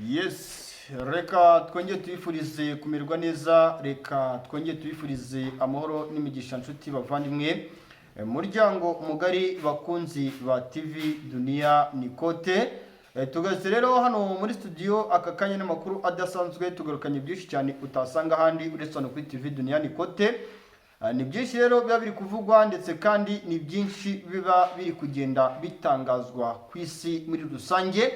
Yes, reka twongere tubifurize kumererwa neza, reka twongere tubifurize amahoro n'imigisha, nshuti bavandimwe, muryango mugari, bakunzi ba TV Dunia Nikote. Tugarutse rero hano muri studio aka kanya n'amakuru adasanzwe, tugarukanye byinshi cyane utasanga ahandi uretse hano kuri TV Dunia Nikote. Ni byinshi rero biba biri kuvugwa, ndetse kandi ni byinshi biba biri kugenda bitangazwa ku isi muri rusange,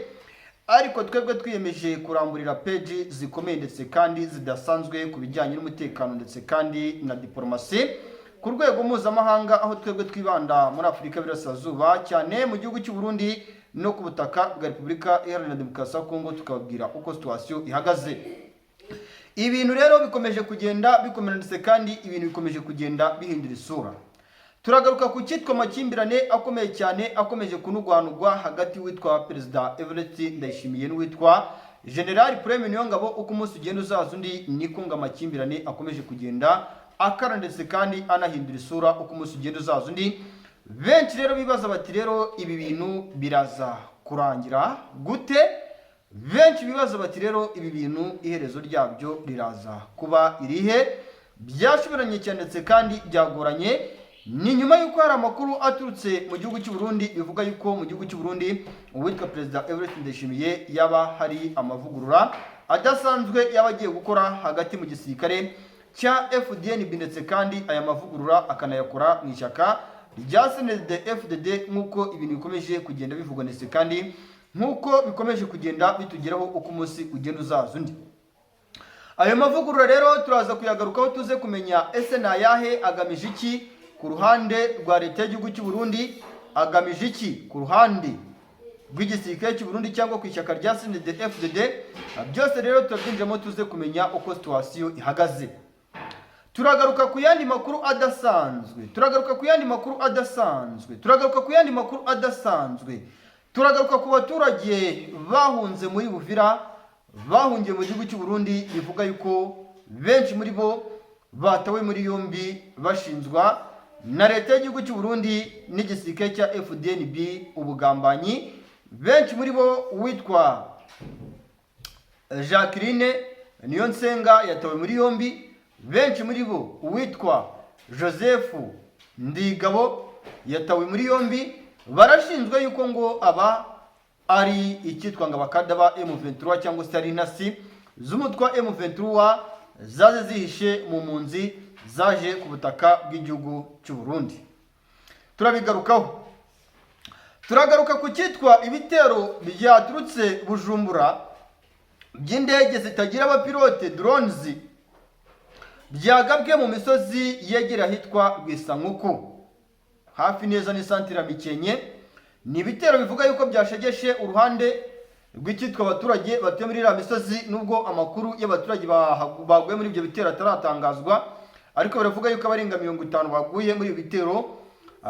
ariko twebwe twiyemeje kuramburira peji zikomeye ndetse kandi zidasanzwe ku bijyanye n'umutekano ndetse kandi na diporomasi ku rwego mpuzamahanga, aho twebwe twibanda muri Afurika y'Iburasirazuba, cyane mu gihugu cy'u Burundi no ku butaka bwa Repubulika Iharanira Demokarasi ya Kongo, tukababwira uko situation ihagaze. Ibintu rero bikomeje kugenda bikomera, ndetse kandi ibintu bikomeje kugenda bihindura isura. Turagaruka ku cyitwa amakimbirane akomeye cyane akomeje kunugwanugwa hagati y'uwitwa Perezida Evariste Ndayishimiye n'uwitwa General Prime Niyongabo. Uko umunsi ugenda uzaza undi, niko ngo amakimbirane akomeje kugenda akara ndetse kandi anahindura isura uko umunsi ugenda uzaza undi. Benshi rero bibaza bati: "Rero ibi bintu biraza kurangira gute?" Benshi bibaza bati: "Rero ibi bintu iherezo ryabyo riraza kuba irihe?" Byashoberanye cyane ndetse kandi byagoranye. Ni nyuma y'uko hari amakuru aturutse mu gihugu cy'u Burundi bivuga yuko mu gihugu cy'u Burundi uwitwa Perezida Evariste Ndayishimiye yaba hari amavugurura adasanzwe yaba agiye gukora hagati mu gisirikare cya FDNB, ndetse kandi aya mavugurura akanayakora mu ishyaka rya CNDD FDD, nk'uko ibintu bikomeje kugenda bivugwa ndetse kandi nk'uko bikomeje kugenda bitugeraho uko umunsi ugenda uzaza undi. Ayo mavugurura rero turaza kuyagarukaho, tuze kumenya ese ni ayahe, agamije iki ku ruhande rwa leta y'igihugu cy'u Burundi, agamije iki ku ruhande rw'igisirikare cy'u Burundi cyangwa ku ishyaka rya CNDD FDD. Byose rero turabyinjiramo, tuze kumenya uko situation ihagaze. Turagaruka ku yandi makuru adasanzwe, turagaruka ku yandi makuru adasanzwe, turagaruka ku yandi makuru adasanzwe. Turagaruka ku baturage bahunze muri Buvira, bahungiye mu gihugu cy'u Burundi, bivuga yuko benshi muri bo batawe muri yombi bashinjwa na leta y'igihugu cy'u Burundi n'igisirikare cya FDNB ubugambanyi. Benshi muri bo, uwitwa Jacqueline Niyonsenga yatawe muri yombi. Benshi muri bo, uwitwa Joseph Ndigabo yatawe muri yombi. Barashinzwe yuko ngo aba ari icyitwa ngo abakada ba M23 cyangwa se ari intasi z'umutwe wa M23 zaje zihishe mu mpunzi zaje ku butaka bw'igihugu cy'u Burundi. Turabigarukaho. Turagaruka ku cyitwa ibitero byaturutse Bujumbura by'indege zitagira abapilote, drones, byagabwe mu misozi yegereye ahitwa Rwisankuku, hafi neza n'isantire ya Mikenke. Ni ibitero bivuga yuko byashegeshe uruhande rw'icyitwa abaturage batuye muri iriya misozi. Nubwo amakuru y'abaturage baguye muri ibyo bitero ataratangazwa, ariko biravuga yuko abarenga 50 baguye muri ibi bitero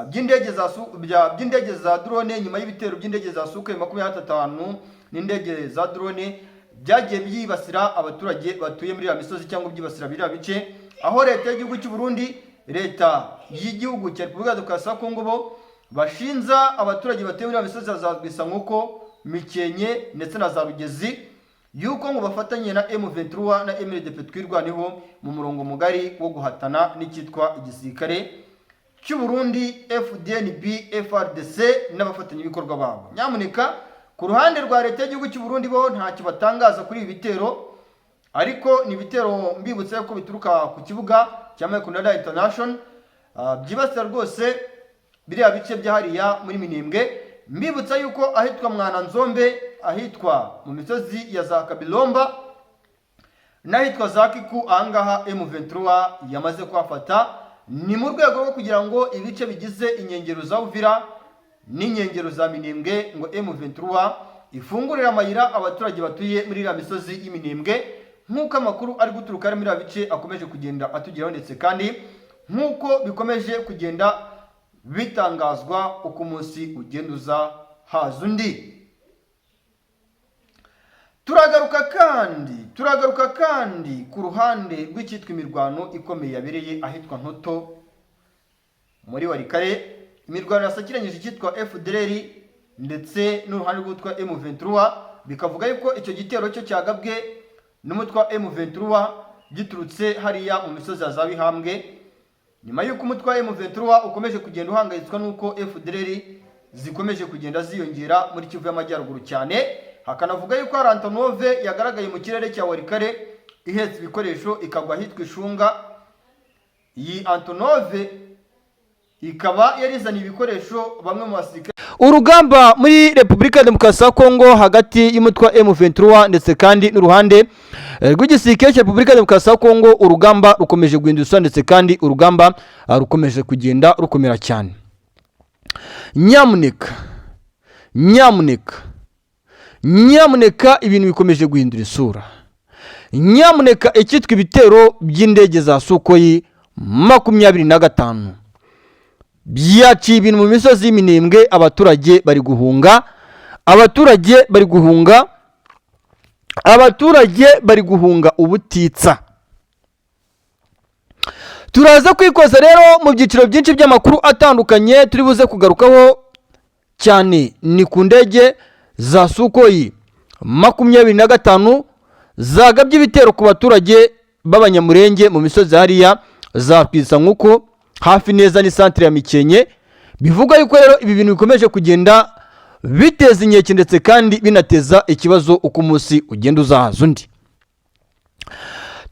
by'indege za drone, nyuma y'ibitero by'indege za Sukhoi 25 n'indege za drone byagiye byibasira abaturage batuye muri iriya misozi cyangwa byibasira biriya bice, aho leta y'igihugu cy'u Burundi, leta y'igihugu cya Repubulika ya Demokarasi ya Kongo bo bashinza abaturage batuye muri iriya misozi ya za Rwisankuko, Mikenke ndetse na za Rugezi yuko ngo bafatanye na M23 na MRDP Twirwaneho mu murongo mugari wo guhatana n'icyitwa igisirikare cy'u Burundi, FDNB, FARDC n'abafatanyabikorwa babo. Nyamuneka, ku ruhande rwa leta y'igihugu cy'u Burundi bo ntacyo batangaza kuri ibi bitero, ariko ni ibitero mbibutse ko bituruka ku kibuga cya Mekunda International, byibasira rwose biriya bice byahariya muri Minembwe. Mbibutsa yuko ahitwa Mwananzombe, ahitwa mu misozi ya za Kabilomba n'ahitwa za Kiku, ahangaha M23 yamaze kuhafata. Ni mu rwego rwo kugira ngo ibice bigize inkengero za Uvira n'inkengero za Minembwe, ngo M23 ifungurire amayira abaturage batuye muri iriya misozi y'Iminembwe, nk'uko amakuru ari guturuka ari muri iriya bice akomeje kugenda atugeraho, ndetse kandi nk'uko bikomeje kugenda bitangazwa uko umunsi ugenda uza haza undi. Turagaruka kandi ku ruhande rw'icyitwa imirwano ikomeye yabereye ahitwa Ntoto muri Walikale, imirwano yasakiranyije icyitwa FDLR ndetse n'uruhande rw'utwa M23. Bikavuga yuko icyo gitero cyo cyagabwe n'umutwe wa M23 giturutse hariya mu misozi ya za Bihambwe, nyuma y'uko umutwe wa M23 ukomeje kugenda uhangayitswa n'uko FDLR zikomeje kugenda ziyongera muri Kivu y'Amajyaruguru cyane. Hakanavuga yuko hari Antonov yagaragaye mu kirere cya Walikale ihetse ibikoresho, ikagwa ahitwa Ishunga. Iyi Antonov ikaba yarizaniye ibikoresho bamwe mu basirikare. Urugamba muri Repubulika ya Demokarasi ya Kongo hagati y'umutwe wa M23 ndetse kandi n'uruhande rw'igisirikare cya Repubulika ya Demokarasi ya Kongo, urugamba rukomeje guhindura isura, ndetse kandi urugamba rukomeje kugenda rukomera cyane. Nyamuneka, nyamuneka, nyamuneka, ibintu bikomeje guhindura isura. Nyamuneka, icyitwa ibitero by'indege za Sukhoi 25 byaciye ibintu mu misozi y'Iminembwe. Abaturage bari guhunga, abaturage bari guhunga, abaturage bari guhunga ubutitsa. Turaza kwikoza rero mu byiciro byinshi by'amakuru atandukanye. Turi buze kugarukaho cyane ni ku ndege za Sukhoi 25 zagabye ibitero ku baturage b'Abanyamurenge mu misozi hariya za Rwisankuku, hafi neza n'isantire ya Mikenke. Bivugwa yuko rero ibi bintu bikomeje kugenda biteza inkeke, ndetse kandi binateza ikibazo uko umunsi ugenda uzahaza undi.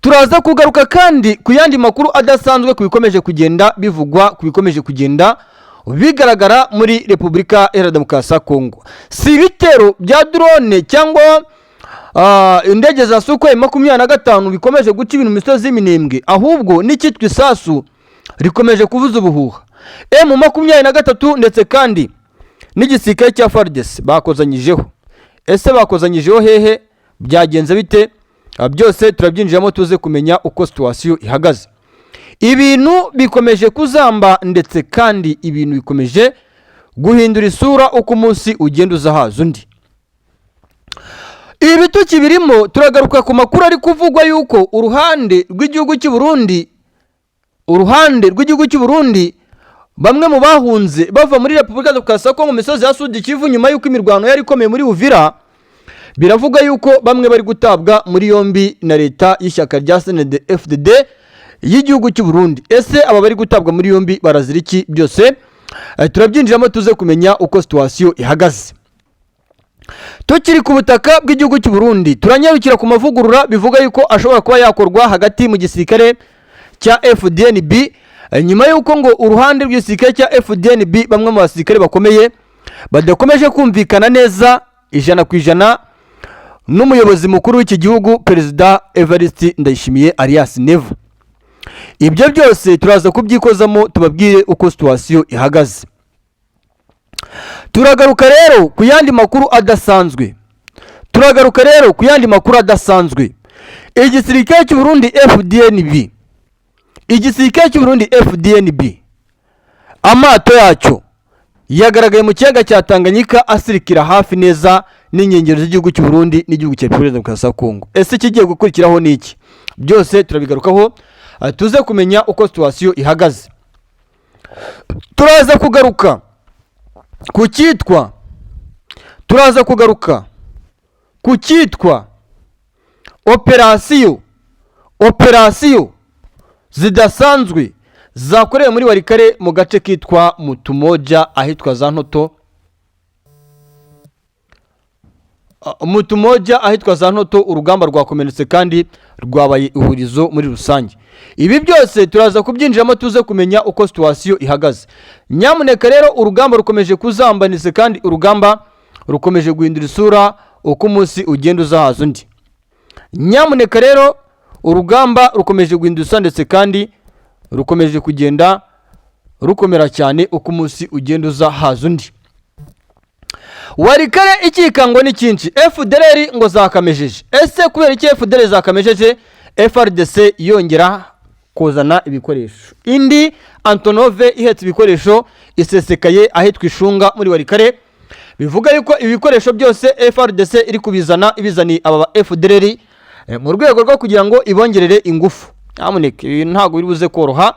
Turaza kugaruka kandi ku yandi makuru adasanzwe, ku bikomeje kugenda bivugwa, ku bikomeje kugenda bigaragara muri Repubulika Iharanira Demokarasi ya Kongo. Si ibitero bya drone cyangwa indege za Sukhoi 25 bikomeje guca ibintu mu misozi y'Iminembwe, ahubwo n'icyitwa isasu rikomeje kuvuza ubuhuha. M23 ndetse kandi n'igisirikare cya FARDC bakozanyijeho. Ese bakozanyijeho hehe? Byagenze bite? Byose turabyinjiramo, tuze kumenya uko situation ihagaze. Ibintu bikomeje kuzamba, ndetse kandi ibintu bikomeje guhindura isura uko umunsi ugenda uza haza undi. Ibi tukibirimo, turagaruka ku makuru ari kuvugwa yuko uruhande rw'igihugu cy'u Burundi, uruhande rw'igihugu cy'u Burundi, bamwe mu bahunze bava muri Repubulika ya Kongo mu misozi ya Sud Kivu nyuma y'uko imirwano yari ikomeye muri Uvira, biravuga yuko bamwe bari gutabwa muri yombi na leta y'ishyaka rya CNDD FDD y'igihugu cy'u Burundi. Ese aba bari gutabwa muri yombi barazira iki? Byose turabyinjiramo, tuze kumenya uko situation ihagaze. Tukiri ku butaka bw'igihugu cy'u Burundi, turanyarukira ku mavugurura bivuga yuko ashobora kuba yakorwa hagati mu gisirikare cya FDNB, nyuma y'uko ngo uruhande rw'igisirikare cya FDNB bamwe mu basirikare bakomeye badakomeje kumvikana neza 100% n'umuyobozi mukuru w'iki gihugu, Perezida Evariste Ndayishimiye alias Neva. Ibyo byose turaza kubyikozamo, tubabwire uko situation ihagaze. Turagaruka rero ku yandi makuru adasanzwe, turagaruka rero ku yandi makuru adasanzwe. Igisirikare cy'u Burundi FDNB, igisirikare cy'u Burundi FDNB, amato yacyo yagaragaye mu kiyaga cya Tanganyika asirikira hafi neza n'inkengero z'igihugu cy'u Burundi n'igihugu cya Repubulika Demokarasi ya Kongo. Ese ikigiye gukurikiraho ni iki? Byose turabigarukaho, tuze kumenya uko situation ihagaze. Turaza kugaruka ku cyitwa, turaza kugaruka ku cyitwa operasiyo zidasanzwe zakorewe muri Walikale mu gace kitwa Mutumoja, ahitwa za Ntoto, Mutumoja ahitwa za Ntoto. Urugamba rwakomeretse kandi rwabaye ihurizo muri rusange. Ibi byose turaza kubyinjiramo, tuze kumenya uko situation ihagaze. Nyamuneka rero, urugamba rukomeje kuzambanitse, kandi urugamba rukomeje guhindura isura uko umunsi ugenda uzahaza undi. Nyamuneka rero, urugamba rukomeje guhindura isura, ndetse kandi rukomeje kugenda rukomera cyane uko umunsi ugenda uza haza undi. Walikale ikikango ni cyinshi. FDLR ngo zakamejeje. Ese kubera iki FDLR zakamejeje, FARDC yongera kuzana ibikoresho? Indi Antonov ihetse ibikoresho isesekaye ahitwa Ishunga muri Walikale. Bivuga yuko ibi bikoresho byose FARDC iri kubizana, ibizaniye aba ba FDLR mu rwego rwo kugira ngo ibongerere ingufu. Nyamuneka, ibi ntabwo biri buze koroha.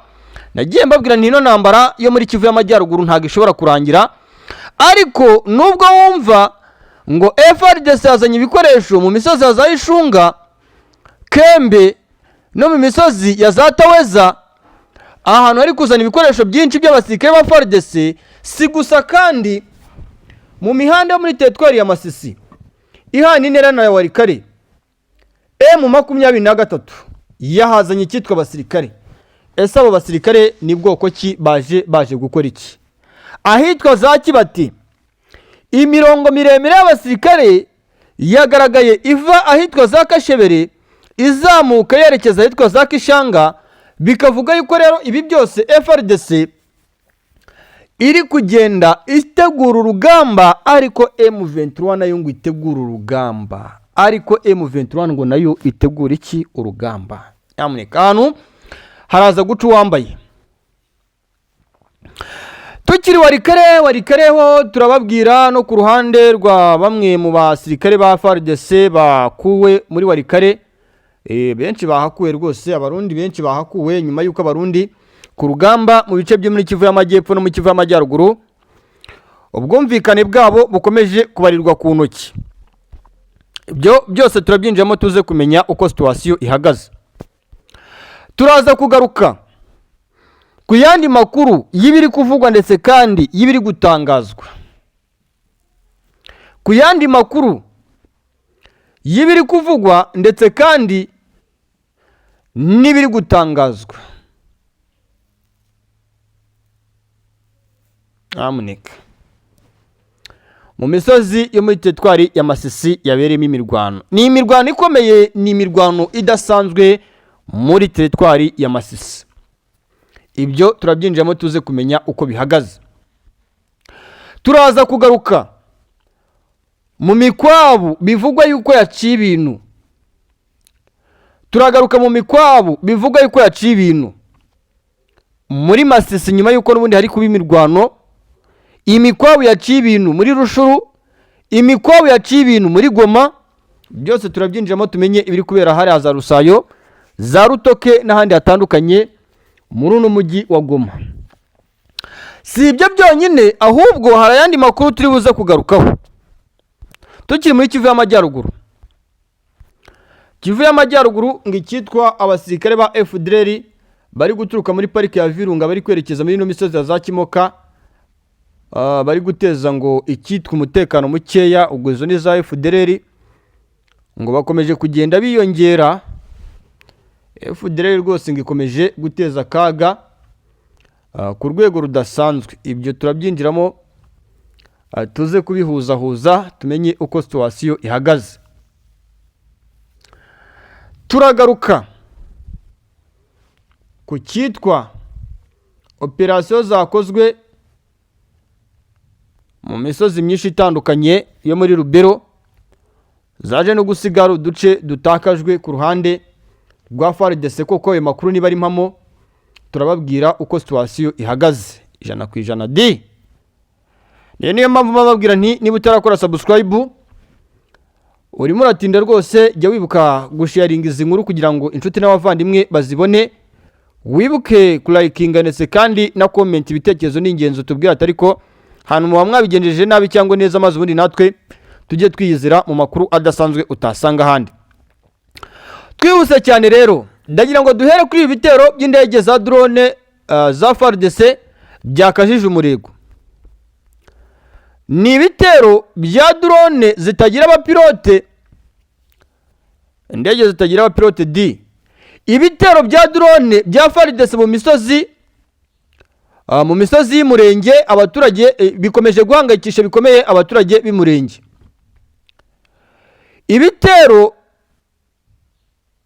Nagiye mbabwira nti ino ntambara yo muri Kivu y'Amajyaruguru ntabwo ishobora kurangira, ariko nubwo wumva Ngo FARDC yazanye ibikoresho mu misozi ya za Ishunga, Kembe no mu misozi ya za Taweza. Ahantu hari kuzana ibikoresho byinshi by'abasirikare ba FARDC. Si gusa kandi, mu mihanda yo muri teritwari ya Masisi ihana intera na Walikale, M23 yahazanye icyitwa abasirikare. Ese abo basirikare ni bwoko ki? Baje gukora iki? Ahitwa za Kibati, imirongo miremire y'abasirikare yagaragaye iva ahitwa za Kashebere izamuka yerekeza ahitwa za Kishanga. Bikavuga yuko rero ibi byose FARDC iri kugenda itegura urugamba, ariko M23 nayo ngo itegura urugamba, ariko M23 ngo nayo itegura iki? Urugamba. Nyamuneka, ahantu haraza guca uwambaye. Tukiri Walikale, Walikale ho turababwira no ku ruhande rwa bamwe mu basirikare ba FARDC bakuwe muri Walikale. Benshi bahakuwe rwose, Abarundi benshi bahakuwe nyuma y'uko Abarundi ku rugamba mu bice byo muri Kivu y'Amajyepfo no mu Kivu y'Amajyaruguru ubwumvikane bwabo bukomeje kubarirwa ku ntoki. Ibyo byose turabyinjiramo, tuze kumenya uko situation ihagaze. Turaza kugaruka ku yandi makuru y'ibiri kuvugwa ndetse kandi y'ibiri gutangazwa, ku yandi makuru y'ibiri kuvugwa ndetse kandi n'ibiri gutangazwa. Nyamuneka, mu misozi yo muri teritwari ya Masisi yabereyemo imirwano, ni imirwano ikomeye, ni imirwano idasanzwe muri teritwari ya Masisi. Ibyo turabyinjiramo, tuze kumenya uko bihagaze. Turaza kugaruka mu mikwabu bivugwa yuko yaciye ibintu. Turagaruka mu mikwabu bivugwa yuko yaciye ibintu muri Masisi nyuma y'uko n'ubundi hari kuba imirwano. Imikwabu yaciye ibintu muri Rutshuru, imikwabu yaciye ibintu muri Goma, byose turabyinjiramo, tumenye ibiri kubera hariya za Rusayo, za Rutoke n'ahandi hatandukanye muri uno mujyi wa Goma. Si ibyo byonyine, ahubwo hari ayandi makuru turi buze kugarukaho tukiri muri Kivu y'Amajyaruguru. Kivu y'Amajyaruguru, ngo icyitwa abasirikare ba FDLR bari guturuka muri parike ya Virunga bari kwerekeza muri ino misozi ya za Kimoka, bari guteza ngo icyitwa umutekano mukeya. Ubwo izo ni za FDLR, ngo bakomeje kugenda biyongera. FDLR rwose ngo ikomeje guteza akaga ku rwego rudasanzwe. Ibyo turabyinjiramo, tuze kubihuzahuza, tumenye uko situation ihagaze. Turagaruka ku cyitwa operasiyo zakozwe mu misozi myinshi itandukanye yo muri Lubero, zaje no gusigara uduce dutakajwe ku ruhande rwa FARDC. Koko ayo makuru niba ari mpamo, turababwira uko situation ihagaze 100% di. Rero niyo mpamvu bababwira nti niba utarakora subscribe urimo uratinda rwose. Jya wibuka gusharinga izi nkuru kugira ngo inshuti n'abavandimwe bazibone. Wibuke kurayikinga ndetse kandi na comment. Ibitekerezo ni ingenzi, utubwira ati ariko hantu muba mwabigenjeje nabi cyangwa neza, maze ubundi natwe tujye twiyizira mu makuru adasanzwe utasanga ahandi. Twihuse cyane rero, ndagira ngo duhere kuri ibi bitero by'indege za drone za FARDC byakajije umurego. Ni ibitero bya drone zitagira abapilote, indege zitagira abapilote d. Ibitero bya drone bya FARDC mu misozi y'Umurenge, abaturage bikomeje guhangayikisha bikomeye abaturage b'Umurenge. Ibitero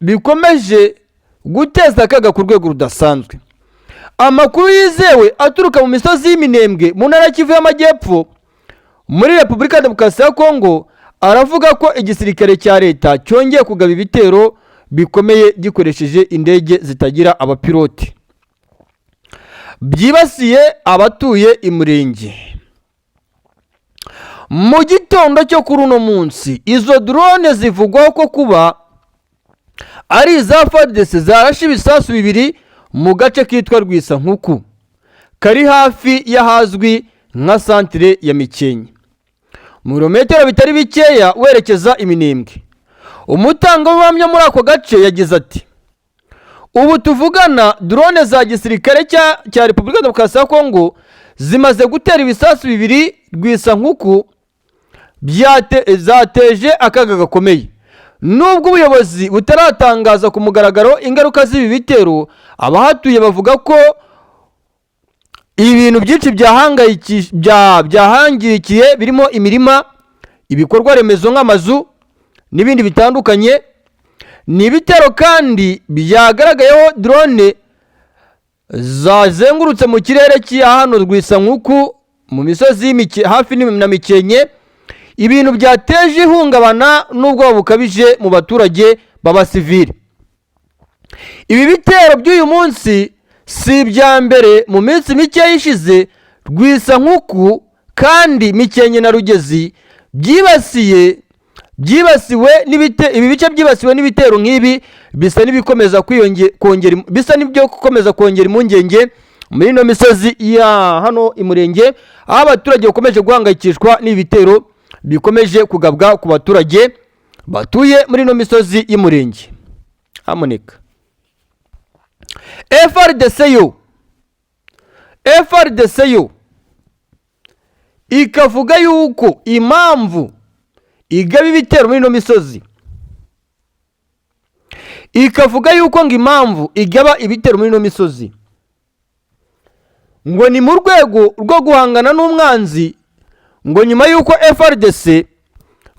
bikomeje guteza akaga ku rwego rudasanzwe. Amakuru yizewe aturuka mu misozi y'Iminembwe mu ntara ya Kivu y'Amajyepfo muri Repubulika ya Demokarasi ya Kongo aravuga ko igisirikare cya leta cyongeye kugaba ibitero bikomeye gikoresheje indege zitagira abapilote, byibasiye abatuye Imurenge mu gitondo cyo kuri uno munsi. Izo drone zivugwaho ko kuba ari iza FARDC zarashe ibisasu bibiri mu gace kitwa Rwisankuku kari hafi y'ahazwi nka santire ya Mikenke. Mu birometero bitari bikeya werekeza Iminembwe. Umutangabuhamya muri ako gace yagize ati: "Ubu tuvugana, drone za gisirikare cya Repubulika Demokarasi ya Kongo zimaze gutera ibisasu bibiri Rwisankuku, zateje akaga gakomeye." Nubwo ubuyobozi butaratangaza ku mugaragaro ingaruka z'ibi bitero, abahatuye bavuga ko ibintu byinshi byahangirikiye, birimo imirima, ibikorwa remezo nk'amazu n'ibindi bitandukanye. Ni ibitero kandi byagaragayeho drone zazengurutse mu kirere cya hano Rwisankuku, mu misozi hafi na Mikenke, ibintu byateje ihungabana n'ubwoba bukabije mu baturage b'abasivili. Ibi bitero by'uyu munsi si ibya mbere. Mu minsi mike ishize, Rwisankuku kandi, Mikenke na Rugezi byibasiwe n'ibite. Ibi bice byibasiwe n'ibitero nk'ibi bisa n'ibikomeza kongera, bisa n'ibyo gukomeza kongera impungenge muri ino misozi ya hano i Murenge, aho abaturage bakomeje guhangayikishwa n'ibi bitero bikomeje kugabwa ku baturage batuye muri ino misozi y'Umurenge. Hamuneka FARDC yo, FARDC yo ikavuga yuko impamvu igaba ibitero muri ino misozi, ikavuga yuko ngo impamvu igaba ibitero muri ino misozi ngo ni mu rwego rwo guhangana n'umwanzi, ngo nyuma y'uko FARDC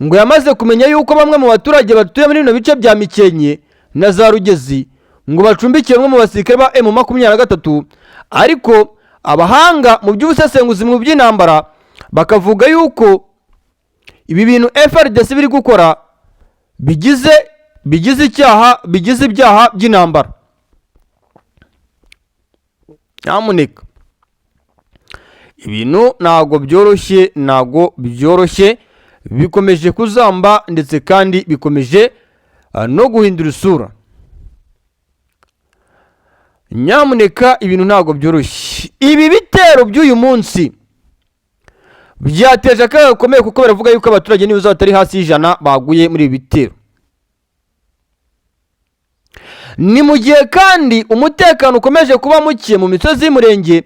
ngo yamaze kumenya yuko bamwe mu baturage batuye muri bino bice bya Mikenke na za Rugezi ngo bacumbikiye bamwe mu basirikare ba M23. Ariko abahanga mu by'ubusesenguzi mu by'intambara bakavuga yuko ibi bintu FARDC biri gukora bigize icyaha, bigize ibyaha by'intambara. Nyamuneka, ibintu ntabwo byoroshye, ntabwo byoroshye, bikomeje kuzamba ndetse kandi bikomeje no guhindura isura. Nyamuneka, ibintu ntabwo byoroshye. Ibi bitero by'uyu munsi byateje akaga gakomeye, kuko baravuga yuko abaturage niba batari hasi y'100 baguye muri ibi bitero. Ni mu gihe kandi umutekano ukomeje kuba muke mu misozi y'Umurenge.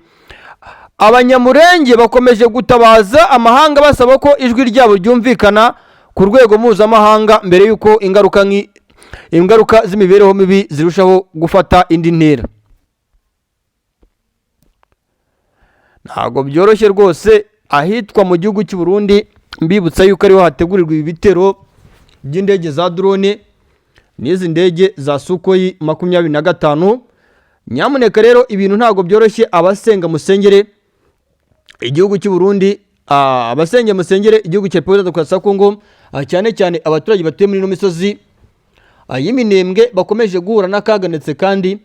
Abanyamurenge bakomeje gutabaza amahanga basaba ko ijwi ryabo ryumvikana ku rwego mpuzamahanga mbere y'uko ingaruka z'imibereho mibi zirushaho gufata indi ntera. Ntabwo byoroshye rwose ahitwa mu gihugu cy'u Burundi. Mbibutsa yuko ariho hategurirwa ibi bitero by'indege za drone n'izi ndege za Sukhoi 25. Nyamuneka rero, ibintu ntabwo byoroshye. Abasenga musengere igihugu cy'u Burundi, abasenge musengere igihugu cya Repubulika Demokarasi ya Kongo, cyane cyane abaturage batuye muri ino misozi y'Iminembwe bakomeje guhura n'akaga ndetse kandi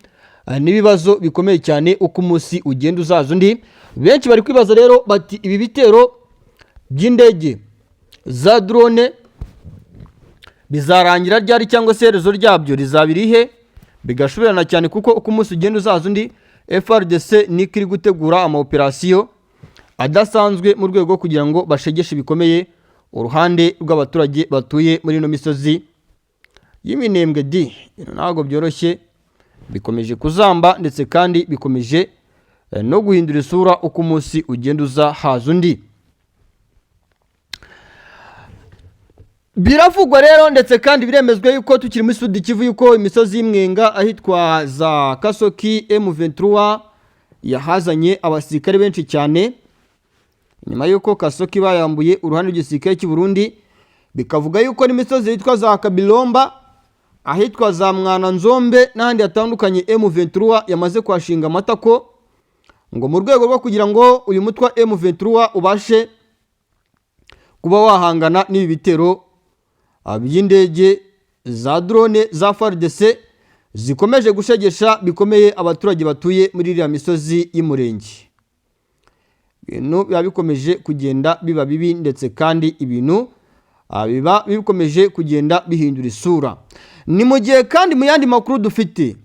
n'ibibazo bikomeye cyane uko umunsi ugenda uzaza undi. Benshi bari kwibaza rero bati: "Ibi bitero by'indege za drone bizarangira ryari, cyangwa se iherezo ryabyo rizaba irihe?" Bigashoberana cyane, kuko uko umunsi ugenda uzaza undi, FARDC niko iri gutegura ama operasiyo adasanzwe mu rwego kugira ngo bashegeshe bikomeye uruhande rw'abaturage batuye muri ino misozi y'Iminembwe. Di ibintu ntabwo byoroshye, bikomeje kuzamba ndetse kandi bikomeje no guhindura isura uko umunsi ugenda uza haza undi. Biravugwa rero ndetse kandi biremezwa yuko tukiri muri Sud Kivu, yuko imisozi y'Imwenga ahitwa za Kasoki, M23 yahazanye abasirikare benshi cyane nyuma y'uko Kasoki bayambuye uruhande rw'igisirikare cy'u Burundi. Bikavuga yuko n'imisozi yitwa za Kabilomba, ahitwa za Mwananzombe n'ahandi hatandukanye, M23 yamaze kuhashinga amatako, ngo mu rwego rwo kugira ngo uyu mutwe wa M23 ubashe kuba wahangana n'ibi bitero by'indege za drone za FARDC zikomeje gushegesha bikomeye abaturage batuye muri iriya misozi y'Umurenge. Ibintu biba bikomeje kugenda biba bibi ndetse kandi ibintu biba bikomeje kugenda bihindura isura. Ni mu gihe kandi mu yandi makuru dufite,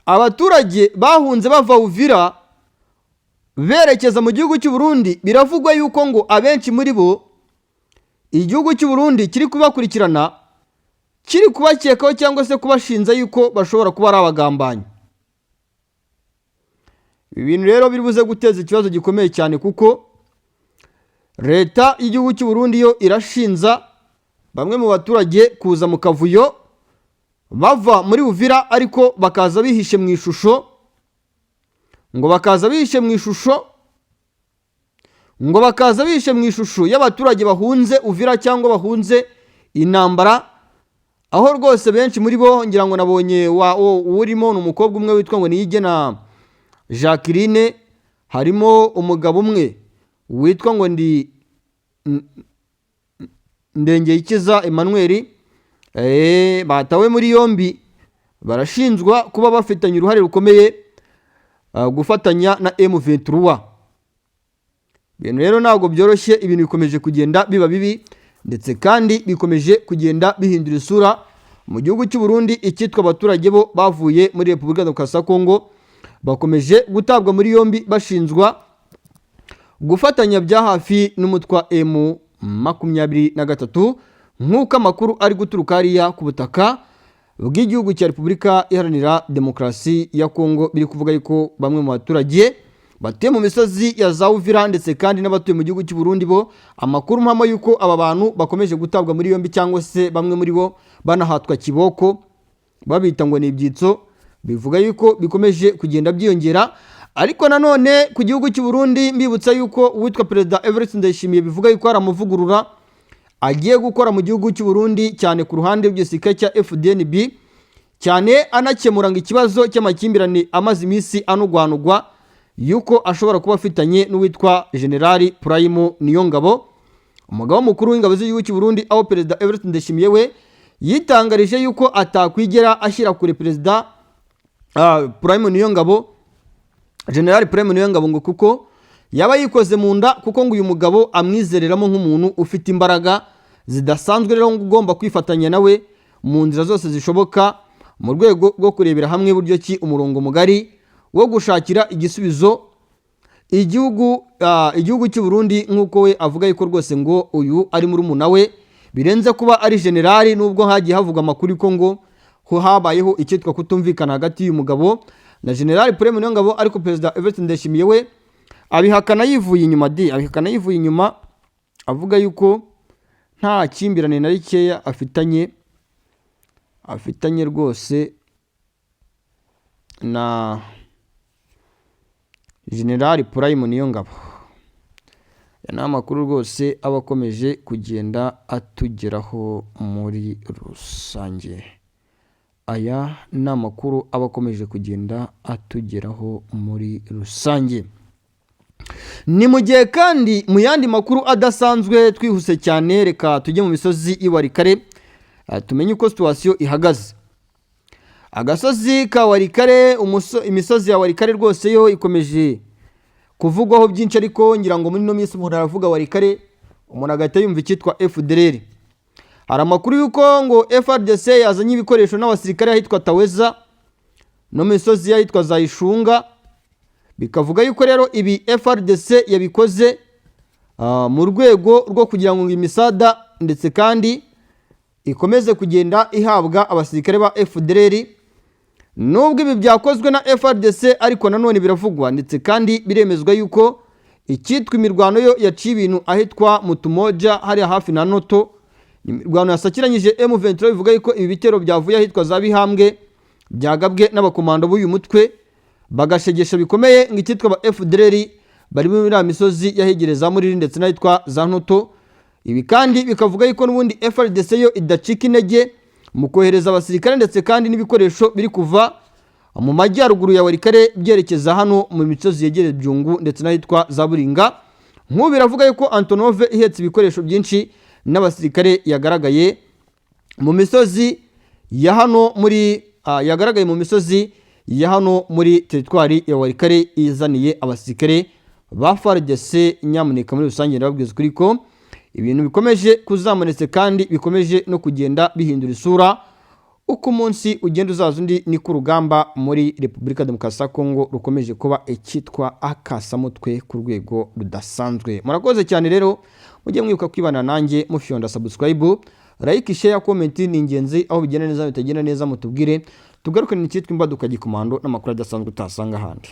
abaturage bahunze bava Uvira berekeza mu gihugu cy'u Burundi, biravugwa yuko ngo abenshi muri bo Igihugu cy'u Burundi kiri kubakurikirana, kiri kubakekaho cyangwa se kubashinja yuko bashobora kuba ari abagambanyi. Ibi bintu rero biri buze guteza ikibazo gikomeye cyane, kuko leta y'igihugu cy'u Burundi yo irashinja bamwe mu baturage kuza mu kavuyo bava muri Uvira, ariko bakaza bihishe mu ishusho, ngo bakaza bihishe mu ishusho, ngo bakaza bihishe mu ishusho y'abaturage bahunze Uvira cyangwa bahunze intambara, aho rwose benshi muri bo, ngira ngo nabonye urimo ni umukobwa umwe witwa ngo Niyigena Jacqueline, harimo umugabo umwe witwa ngo ndi Ndengeyikiza Emmanuel, batawe muri yombi, barashinjwa kuba bafitanye uruhare rukomeye gufatanya na M23. Ibintu rero ntabwo byoroshye, ibintu bikomeje kugenda biba bibi, ndetse kandi bikomeje kugenda bihindura isura mu gihugu cy'u Burundi. Icyitwa abaturage bo bavuye muri Repubulika Demokarasi ya Kongo bakomeje gutabwa muri yombi, bashinjwa gufatanya bya hafi n'umutwe wa M23, nk'uko amakuru ari guturuka hariya ku butaka bw'igihugu cya Repubulika Iharanira Demokarasi ya Kongo biri kuvuga yuko bamwe mu baturage batuye mu misozi ya za Uvira, ndetse kandi n'abatuye mu gihugu cy'u Burundi bo, amakuru mpamo yuko aba bantu bakomeje gutabwa muri yombi, cyangwa se bamwe muri bo banahatwa kiboko babita ngo ni ibyitso, bivuga yuko bikomeje kugenda byiyongera. Ariko nanone ku gihugu cy'u Burundi, mbibutsa yuko uwitwa Perezida Evariste Ndayishimiye bivuga yuko hari amavugurura agiye gukora mu gihugu cy'u Burundi, cyane ku ruhande rw'igisirikare cya FDNB, cyane anakemura ngo ikibazo cy'amakimbirane amaze iminsi anugwanugwa yuko ashobora kuba afitanye n'uwitwa Generali Prime Niyongabo, umugaba mukuru w'ingabo z'igihugu cy'u Burundi, aho Perezida Evariste Ndayishimiye we yitangarije yuko atakwigera ashyira kure Perezida Prime Niyongabo, Generali Prime Niyongabo, ngo kuko yaba yikoze mu nda, kuko ngo uyu mugabo amwizereramo nk'umuntu ufite imbaraga zidasanzwe, rero ngo ugomba kwifatanya nawe mu nzira zose zishoboka mu rwego rwo kurebera hamwe buryo ki umurongo mugari wo gushakira igisubizo igihugu cy'u Burundi, nk'uko we avuga yuko rwose ngo uyu ari murumuna we, birenze kuba ari generali, nubwo hagiye havugwa amakuru ko ngo ho habayeho icyitwa kutumvikana hagati y'uyu mugabo na Generali Prime Niyongabo. Ariko Perezida Evariste Ndayishimiye we abihakana yivuye inyuma di, abihakana yivuye inyuma, avuga yuko nta kimbirane na rikeya afitanye rwose na Generali Prime Niyongabo. Aya ni amakuru rwose aba akomeje kugenda atugeraho muri rusange. Aya ni amakuru aba akomeje kugenda atugeraho muri rusange. Ni mu gihe kandi mu yandi makuru adasanzwe, twihuse cyane, reka tujye mu misozi y'i Walikale, tumenye uko situation ihagaze. Agasozi ka Walikale, imisozi ya Walikale rwose yo ikomeje kuvugwaho byinshi, ariko ngira ngo muri ino minsi umuntu aravuga Walikale, umuntu agahita yumva icyitwa FDLR. Hari amakuru y'uko ngo FARDC yazanye ibikoresho n'abasirikare ahitwa Taweza no mu misozi y'ahitwa Zayishunga. Bikavuga yuko rero ibi FARDC yabikoze mu rwego rwo kugira ngo imisada ndetse kandi ikomeze kugenda ihabwa abasirikare ba FDLR. Nubwo ibi byakozwe na FARDC, ariko nanone biravugwa ndetse kandi biremezwa yuko icyitwa imirwano yo yaciye ibintu ahitwa Mutumoja, hariya hafi na Noto. Imirwano yasakiranyije M23, bivuga yuko ibi bitero byavuye ahitwa za Bihambwe, byagabwe n'abakomando b'uyu mutwe, bagashegesha bikomeye ngo icyitwa ba FDLR bari muri iriya misozi yahegereza muri ndetse n'ahitwa za Ntoto. Ibi kandi bikavuga yuko n'ubundi FARDC yo idacika intege mu kohereza abasirikare ndetse kandi n'ibikoresho biri kuva mu majyaruguru ya Walikale byerekeza hano mu misozi yegereye Byungu ndetse n'ahitwa za Buringa. Nk'ubu biravuga yuko Antonov ihetse ibikoresho byinshi n'abasirikare yagaragaye mu misozi ya hano muri yagaragaye mu misozi ya hano muri teritwari ya Walikale, izaniye abasirikare ba FARDC. Nyamuneka, muri rusange ndababwiza ukuri ko ibintu bikomeje kuzamanitse kandi bikomeje no kugenda bihindura isura. Uko umunsi ugenda uzaza undi, niko urugamba muri Repubulika Demokarasi ya Kongo rukomeje kuba icyitwa akasamutwe ku rwego rudasanzwe. Murakoze cyane rero, mujye mwibuka kwibana nanjye mufyonda subscribe, like, share, comment ni ingenzi. Aho bigenda neza, bitagenda neza, mutubwire, tugarukane icyitwa imbaduka gikomando n'amakuru adasanzwe utasanga ahandi.